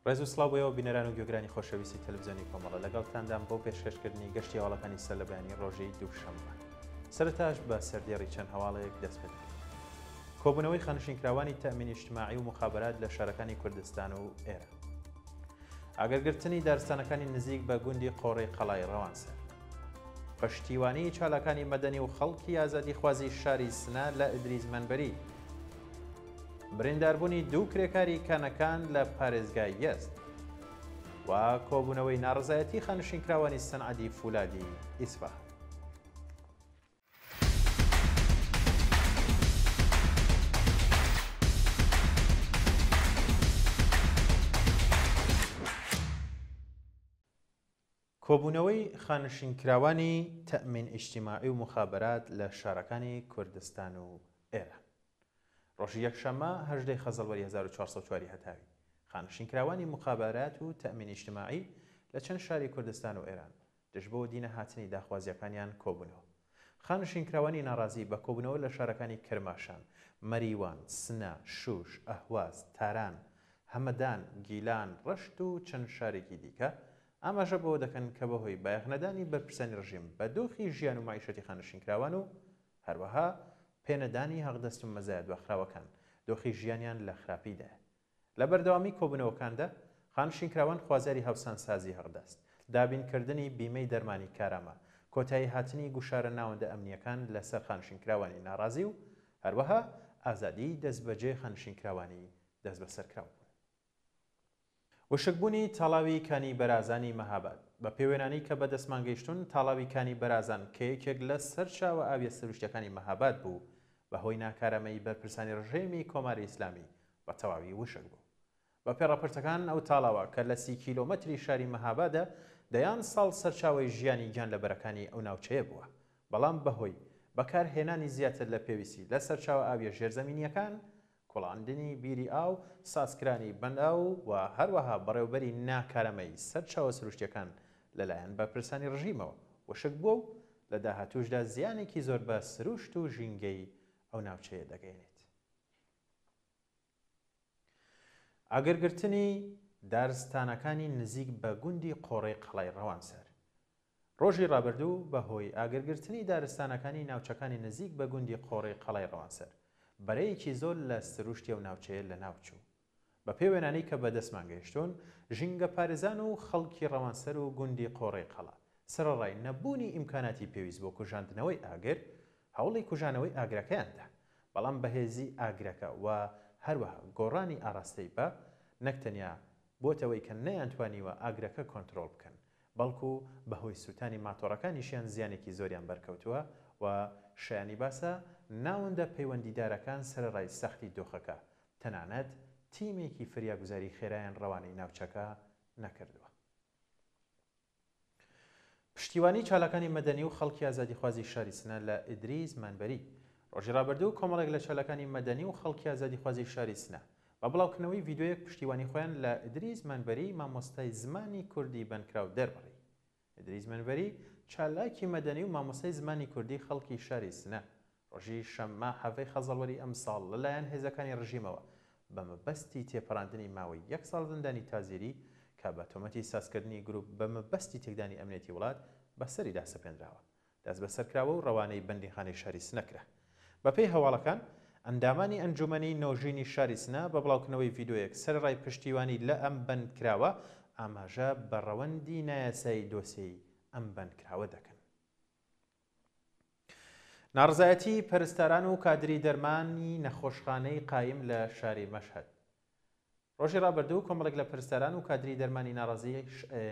ڕێز و سڵاو بۆ ئێوە بینەران و گوێگرانی خۆشەویستی تەلەفزیۆنی کۆمەڵە، لەگەڵتاندام بۆ پێشکەشکردنی گەشتی هەواڵەکانی سەرلەبەیانی ڕۆژی دووشەممە. سەرەتاش بە سەردێڕی چەند هەواڵێک دەست پێ دەکەین. کۆبوونەوەی خانەنشینکراوانی تەئمین ئیجتماعی و موخابەرات لە شارەکانی کوردستان و ئێران. ئاگرگرتنی دارستانەکانی نزیک بە گوندی قۆڕەی قەڵای ڕەوانسەر. پشتیوانی چالاکانی مەدەنی و خەڵکی ئازادیخوازی شاری سنە لە ئیدریس مەنبەری. برینداربوونی دوو کرێکاری کانەکان لە پارێزگای یەزد و کۆبوونەوەی ناڕەزایەتی خانشینکراوانی سەنعەتی فولادی ئیسفەهان. کۆبوونەوەی خانشینکراوانی تەئمین ئیجتیماعی و موخابەرات لە شارەکانی کوردستان و ئێران. ڕۆژی یەکشەممە 18 ی خەزەڵوەری 1404 ی هەتاوی، خانشینکراوانی موخابەرات و تەئمین ئیجتیماعی لە چەند شاری کوردستان و ئێران، دژ بە وەدینەهاتنی داخوازییەکانیان کۆبوونەوە. خانشینکراوانی ناڕازی بە کۆبوونەوە لە شارەکانی کرماشان، مەریوان، سنە، شوش، ئەهواز، تاران، هەمەدان، گیلان، ڕەشت و چەند شارێکی دیکە ئاماژە بەوە دەکەن کە بەهۆی بایەخنەدانی بەرپرسانی ڕژیم بە دۆخی ژیان و مەعیشەتی خانشینکراوان و هەروەها پێنەدانی حەقدەست و مەزایا دواخراوەکان، دۆخی ژیانیان لە خراپیدایە. لە بەردەوامی کۆبوونەوەکاندا، خانشینکراوان خوازیاری هاوسانسازی حەقدەست، دابینکردنی بیمەی دەرمانی کارامە، کۆتاییهاتنی گوشارە ناوەندە ئەمنییەکان لەسەر خانشینکراوانی ناڕازی و هەروەها ئازادیی دەستبەجێ خانشینکراوانی دەستبەسەرکراو بوون. وشکبوونی تاڵاوی کانی بەرازانی مەهاباد، بە پێی وێنانەی کە بە دەستمان گەیشتوون، تاڵاوی کانی بەرازان کە یەکێک لە سەرچاوە ئاویە سروشتیەکانی مەهاباد بوو، بە هۆی ناکارامەیی بەرپرسانی ڕژێمی کۆماری ئیسلامی بە تەواوی وشک بوو. بە پێی ڕاپۆرتەکان ئەو تاڵاوە کە لە سی کیلۆمەتری شاری مەهابادە، دەیان ساڵ سەرچاوەی ژیانی گیانلەبەرەکانی ئەو ناوچەیە بووە، بەڵام بە هۆی بەکار هێنانی زیاتر لە پێویستی لە سەرچاوە ئاویە ژێرزەمینییەکان، کوڵاندنی بیری ئاو، سازکرانی بەنداو و هەروەها بەڕێوەبەری ناکارامەی سەرچاوە سروشتییەکان لەلایەن بەرپرسانی ڕژیمەوە وشک بووە و لە داهاتووشدا زیانێکی زۆر بە سروشت و ژینگەی ئەو ناوچەیە دەگەیەنێت. ئاگرگرتنی دارستانەکانی نزیک بە گوندی قۆڕەی قەڵای ڕەوانسەر ڕۆژی ڕابردوو بە هۆی ئاگرگرتنی دارستانەکانی ناوچەکانی نزیک بە گوندی قۆڕەی قەڵای ڕەوانسەر بەرەیەکی زۆر لە سروشتی ئەو ناوچەیە لەناوچوو. بە پێی وێنانەی کە بە دەستمان گەیشتوون، ژینگەپارێزان و خەڵکی ڕەوانسەر و گوندی قۆڕەی قەڵا، سەرەڕای نەبوونی ئیمکاناتی پێویست بۆ کوژاندنەوەی ئاگر، هەوڵی کوژانەوەی ئاگرەکەیان دا، بەڵام بەهێزی ئاگرەکە و هەروەها گۆڕانی ئاراستەی با، نەک تەنیا بۆتە وەی کە نەیانتوانیوە ئاگرەکە کۆنترۆڵ بکەن، بەڵکو بەهۆی سوتانی ماتۆڕەکانیشیان زیانێکی زۆریان بەرکەوتووە و شایانی باسە ناوەندە پەیوەندیدارەکان سەرەڕای سەختی دۆخەکە، تەنانەت تیمێکی فریاگوزاری خێرایان ڕەوانەی ناوچەکە نەکردووە. پشتیوانی چالاکانی مەدەنی و خەڵکی ئازادیخوازی شاری سنە لە ئیدریس مەنبەری ڕۆژی ڕابردوو کۆمەڵێک لە چالاکانی مەدەنی و خەڵکی ئازادیخوازی شاری سنە بە بڵاوکردنەوەی ڤیدیۆیەک پشتیوانی خۆیان لە ئیدریس مەنبەری مامۆستای زمانی کوردی بەندکراو دەربڕی. ئیدریس مەنبەری چالاکی مەدەنی و مامۆستای زمانی کوردی خەڵکی شاری سنە ڕۆژی شەممە حەڤەی خەزەڵوەری ئەمساڵ لەلایەن هێزەکانی ڕژیمەوە بە مەبەستی تێپەڕاندنی ماوەی یەک ساڵ زیندانی تازیری کە بە تۆمەتی سازکردنی گروپ بە مەبەستی تێکدانی ئەمنیەتی وڵات بەسەریدا سەپێنراوە دەستبەسەرکراوە و ڕەوانەی بەندیخانەی شاری سنە کرا. بەپێی هەواڵەکان، ئەندامانی ئەنجوومەنی نۆژینی شاری سنە بە بڵاوکردنەوەی ڤیدۆیەک سەرەڕای پشتیوانی لە ئەم بەندکراوە، ئاماژە بە ڕەوەندی نایاسایی دۆسیەی ئەم بەندکراوە دەکەن. ناڕەزایەتیی پەرستاران و کادری دەرمانی نەخۆشخانەی قایم لە شاری مەشهەد. ڕۆژی ڕابردوو کۆمەڵێک لە پەرستاران و کادری دەرمانی ناڕازیی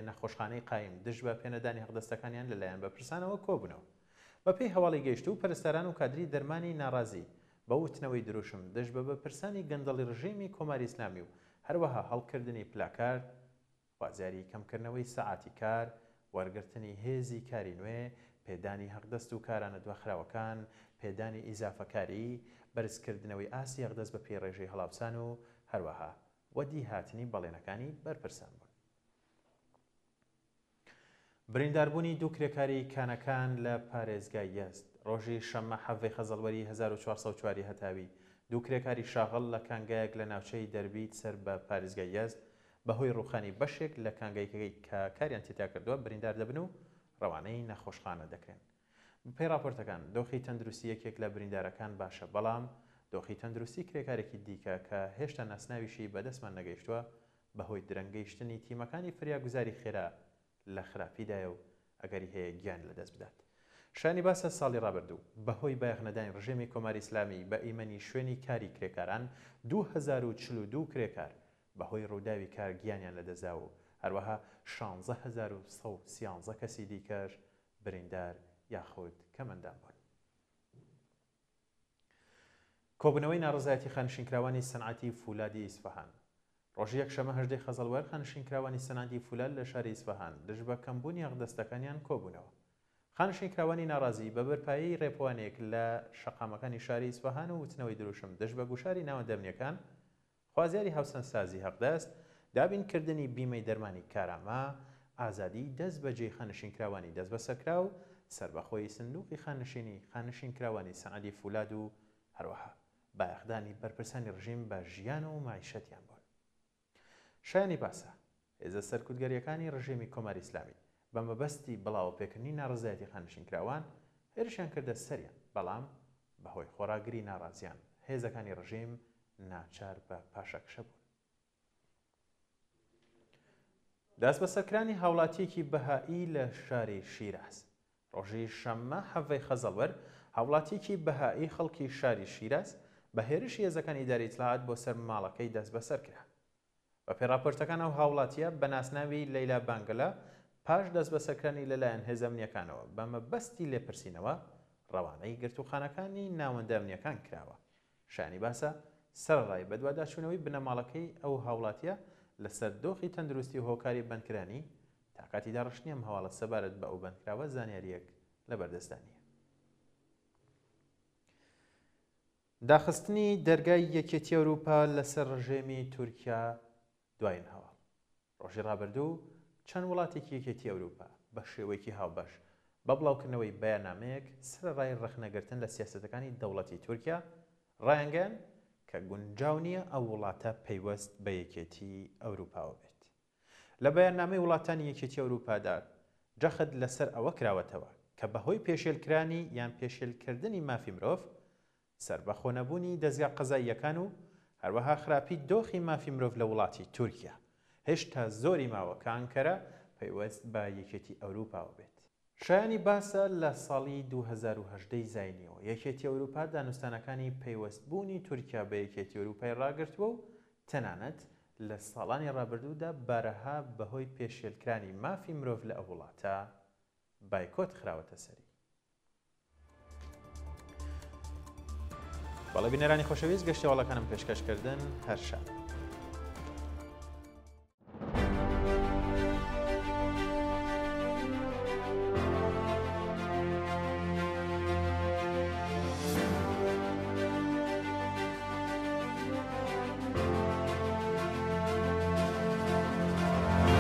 نەخۆشخانەی قایم دژ بە پێنەدانی حەقدەستەکانیان لەلایەن بەرپرسانەوە کۆبوونەوە. بەپێی هەواڵی گەیشتوو، پەرستاران و کادری دەرمانی ناڕازی بە وتنەوەی دروشم دژ بە بەرپرسانی گەندەڵی ڕژێمی کۆماری ئیسلامی و هەروەها هەڵکردنی پلاکارد خوازیاری کەمکردنەوەی سەعاتی کار، وەرگرتنی هێزی کاری نوێ، پێدانی هەقدەست و کارانە دواخراوەکان، پێدانی ئیزافەکاری، بەرزکردنەوەی ئاستی هەقدەست بە پێی ڕێژەی هەڵاوسان و هەروەها وەدی هاتنی بەڵێنەکانی بەرپرسان بوون. برینداربوونی دوو کرێکاری کانەکان لە پارێزگای یەزد ڕۆژی شەممە حەڤەی خەزەڵوەری 1404 ی هەتاوی دوو کرێکاری شاغڵ لە کانگایەک لە ناوچەی دەربیت سەر بە پارێزگای یەزد بەهۆی ڕووخانی بەشێک لە کانگایکەکەی کە کاریان تێدا کردووە بریندار دەبن و ڕەوانەی نەخۆشخانە دەکرێن. بەپێی ڕاپۆرتەکان، دۆخی تەندروستی یەکێک لە بریندارەکان باشە، بەڵام دۆخی تەندروستی کرێکارێکی دیکە کە هێشتا ناسناویشی بەدەستمان نەگەیشتووە، بەهۆی درەنگ گەیشتنی تیمەکانی فریاگوزاری خێرا لە خراپیدایە و ئەگەری هەیە گیان لەدەست بدات. شایانی باسە ساڵی ڕابردوو بەهۆی بایەخنەدانی ڕژێمی کۆماری ئیسلامی بە ئیمەنی شوێنی کاری کرێکاران 2042 کرێکار بەهۆی ڕووداوی کار گیانیان لەدەستدا و هەروەها 16113 کەسی دیکەش بریندار یاخود کەمئەندام بوون. کۆبوونەوەی ناڕەزایەتی خانشینکراوانی سەنعەتی فولادی ئیسفەهان ڕۆژی یەکشەممە هەژدەی خەزەڵوەر خانشینکراوانی سەنعەتی فولاد لە شاری ئیسفەهان دژ بە کەمبوونی حەقدەستەکانیان کۆبوونەوە. خانشینکراوانی ناڕازی بە بەرپایی ڕێپوانێک لە شەقامەکانی شاری ئیسفەهان و وتنەوەی دروشم دژ بە گوشاری ناوەندە ئەمنییەکان خوازیاری هاوسەنگسازی هەقدەست، دابینکردنی بیمەی دەرمانی کارامە، ئازادیی دەستبەجێی خانەنشینکراوانی دەستبەسەرکراو، سەربەخۆیی سندوقی خانەنشینی خانەنشینکراوانی سەنعەتی فولاد و هەروەها بایەخدانی بەرپرسانی ڕژیم بە ژیان و مەعیشەتیان بوون. شایانی باسە، هێزە سەرکوتگەرییەکانی ڕژێمی کۆماری ئیسلامی بە مەبەستی بڵاوەپێکردنی ناڕەزایەتی خانەنشینکراوان هێرشیان کردە سەریان، بەڵام بەهۆی خۆڕاگری ناڕازیان هێزەکانی ڕژیم ناچار بە پاشەکشە بوون. دەستبەسەرکرانی هاوڵاتییەکی بەهائی لە شاری شیراز. ڕۆژی شەممە حەڤەی خەزەڵوەر، هاوڵاتییەکی بەهائی خەڵکی شاری شیراز بە هێرشی هێزەکانی ئیدارەی ئیتلاعات بۆ سەر ماڵەکەی دەستبەسەر کرا. بەپێی ڕاپۆرتەکان ئەو هاوڵاتییە بە ناسناوی لەیلا بانگلە پاش دەستبەسەرکرانی لەلایەن هێزە ئەمنییەکانەوە بە مەبەستی لێپرسینەوە ڕەوانەی گرتووخانەکانی ناوەندە ئەمنییەکان کراوە. شایانی باسە، سەرەڕای بەدواداچوونەوەی بنەماڵەکەی ئەو هاوڵاتییە لەسەر دۆخی تەندروستی و هۆکاری بەندکرانی، تا کاتی داڕشتنی ئەم هەواڵە سەبارەت بە ئەو بەندکراوە زانیارییەک لەبەردەستدا نییە. داخستنی دەرگای یەکێتی ئەوروپا لەسەر ڕژێمی تورکیا دوایین هەواڵ. ڕۆژی ڕابردوو چەند وڵاتێکی یەکێتی ئەوروپا بە شێوەیەکی هاوبەش بە بڵاوکردنەوەی بەیاننامەیەک سەرەڕای ڕەخنەگرتن لە سیاسەتەکانی دەوڵەتی تورکیا ڕایانگەیاند کە گونجاو نییە ئەو وڵاتە پەیوەست بە یەکێتی ئەوروپاوە بێت. لە بەیاننامەی وڵاتانی یەکێتی ئەوروپادا جەخت لەسەر ئەوە کراوەتەوە کە بەهۆی پێشێلکرانی یان پێشێلکردنی مافی مرۆڤ، سەربەخۆنەبوونی دەزگا قەزاییەکان و هەروەها خراپی دۆخی مافی مرۆڤ لە وڵاتی تورکیا، هێشتا زۆری ماوە کە ئانکەرە پەیوەست بە یەکێتی ئەوروپاوە بێت. شایانی باسە لە ساڵی 2018 ی زاینیەوە یەکێتی ئەوروپا دانوستانەکانی پەیوەستبوونی تورکیا بە یەکێتی ئەوروپای ڕاگرتووە و تەنانەت لە ساڵانی ڕابردوودا بارەها بەهۆی پێشێلکرانی مافی مرۆڤ لە ئەو وڵاتە بایکۆت خراوەتە سەری. بەڵێ بینەرانی خۆشەویست گەشتی هەواڵەکانم پێشکەش کردن هەر شاد.